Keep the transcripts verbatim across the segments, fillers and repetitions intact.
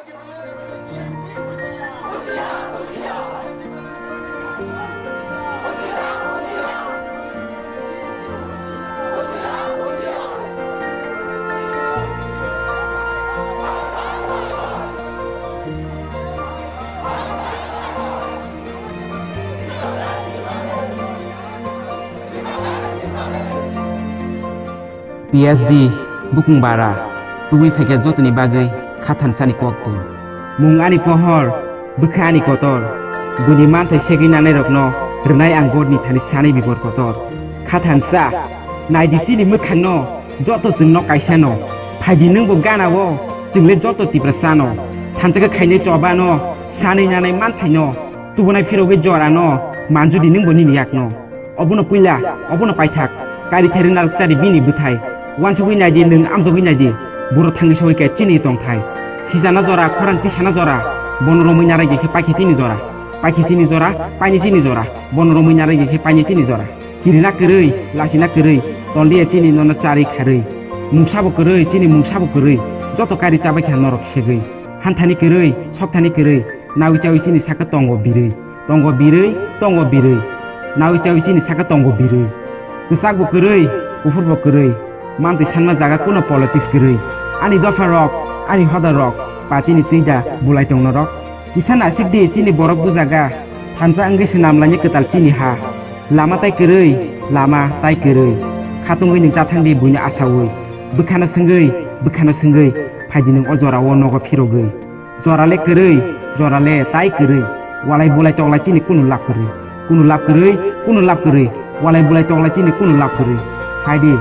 P S D, bukung bara, tubui phaikhe jotoni bagwi kha thansani kok twi. Mung ani pohor, bwkha ani kotor, buini manthai segwi nanairokno rwnai ang Godni thani sanai bibor kotor. Kha thansa, naidi chini mwkhangno, joto chwngno kaisano, phaidi nwngbo ganao, chwngle joto Tiprasano, thansa khe khainai chobano, sanwi nanai manthaino, tubunai phirogwi jorano, manjudi nwngbo nini yakno. Obono puila, obono paithak, kari theri narwk chari bini bwthai. Wansugwi naidi, nwng amjogwi naidi, buro thangwi sogwi khe chini tongthai. Sisana jora, khorang tisana jora, bono romwi narai khe paikhe chini jora. Paikhe chini jora, paini chini jora, bono romwi narai khe paini chini jora. Kirina kwrwi, lasina kwrwi, tondiya chini nono charwi kharwi. Mungsabo kwrwi, chini mungsabo kwrwi, joto kari chabai kha norok segwi. Hanthani kwrwi, sokthani kwrwi, nawi chawi chini saka tongo birwi. Tongo birwi, tongo birwi. Nawi chawi chini saka tongo birwi. Kwchak bo kwrwi, kuphur bo kwrwi. Mantwi sanma jaga kuno politics kwrwi. Ani dopha rok, ani hoda rok, party ni twi da bulai tong norok. Kisa nasik di chini borok bujaga. Thansa wngwi swnam laini kwtal chini ha. Lama tai kwrwi, lama tai kwrwi. Khatungwi nwng ta thang di buino asawi. Bwkhano swngwi, bwkhano swngwi. Phaidi nwng o jorao nogo phirogwi. Jorale kwrwi, jorale tai kwrwi. Walai bulai toklai chini kunu lab kwrwi. Kunu lab kwrwi, kunu lab kwrwi. Walai bulai toklai chini kunu lab kwrwi. Phaidi,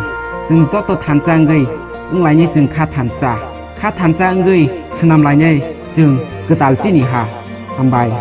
chwng joto thansa wngwi wnglaini chwng kha thansa. Kha thansa wngwi swnam lainai chwng kwtal chini ha. Hambai.